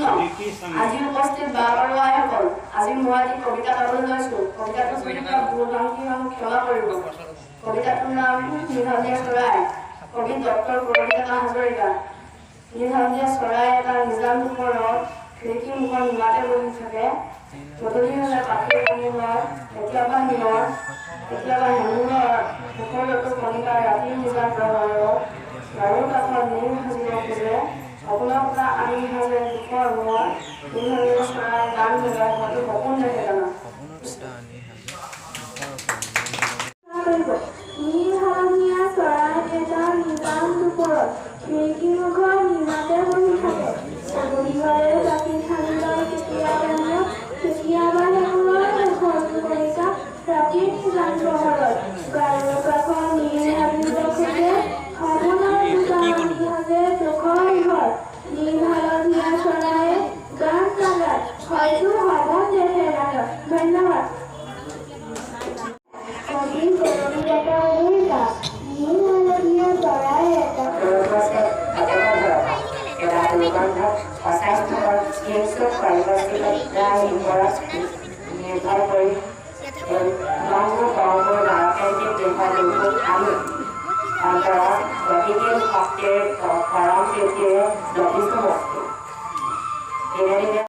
আজি উপস্থিত বা আৰু আইসকল, আজি মই এটি কবিতা গাবলৈ লৈছো। কবিতাটো যদি কিবা ভুল ভ্ৰান্তি হয়, ক্ষমা কৰিব। কবিতাটোৰ নাম নীলহালধীয়া চৰাই। কবি ডক্টৰ কৰবী ডেকা হাজৰিকা। নীলহালধীয়া চৰাই এটা নিজান দুপৰত খিৰিকী মুখত নিমাতে বহি থাকে। গধূলি হ'লে পাখিৰ পানী হয়, কেতিয়াবা নিয়ৰ, কেতিয়াবা হেঙুলৰ মুখৰতো কণিকা। ৰাতিৰ নিজান প্ৰহৰত গাৰুৰ কাষত নীৰ সাজিব খোজে, সপোনৰ কথা আনি সাজে দুখৰ ঘৰ। নীলহালধীয়া চৰাই গান নাগায়, হয়তো সপোন দেখে জানা। কৰিব। নীল হালধীয়া চৰাই এটা নিজান দুপৰত খিৰিকী মুখত নিমাতে বহি থাকে। গধূলি হ'লে পাখি সানি লয়, কেতিয়াবা নিয়ৰ, কেতিয়াবা হেঙুলৰ শেষৰটো কণিকা। ৰাতিৰ নিজান প্ৰহৰত গাৰুৰ কাষত নীৰ সাজিব খোজে, সপোনৰ টোকা আনি সাজে দুখৰ ঘৰ। নীল হালধীয়া চৰায়ে গান নাগায়, হয়তো সপোন দেখে ৰাঙা। ধন্যবাদ। কবি কৰবী ডেকা হাজৰিকা। নীল হালধীয়া চৰাই এটা এটা দুৰ্গন্ধ, অস্বাস্থ্যকৰ, হিংস্ৰ পাৰিপাৰ্শ্বিকতাৰ ওপৰত নিৰ্ভৰ কৰি বংগ, কংগো, ভাৰতেন্দ্ৰিক দেশৰ দুৰ্যোগ আদি অন্তৰত গতিশীল শক্তিৰ পৰম সৃষ্টিৰে লভিছো মুক্তি। দিনে দিনে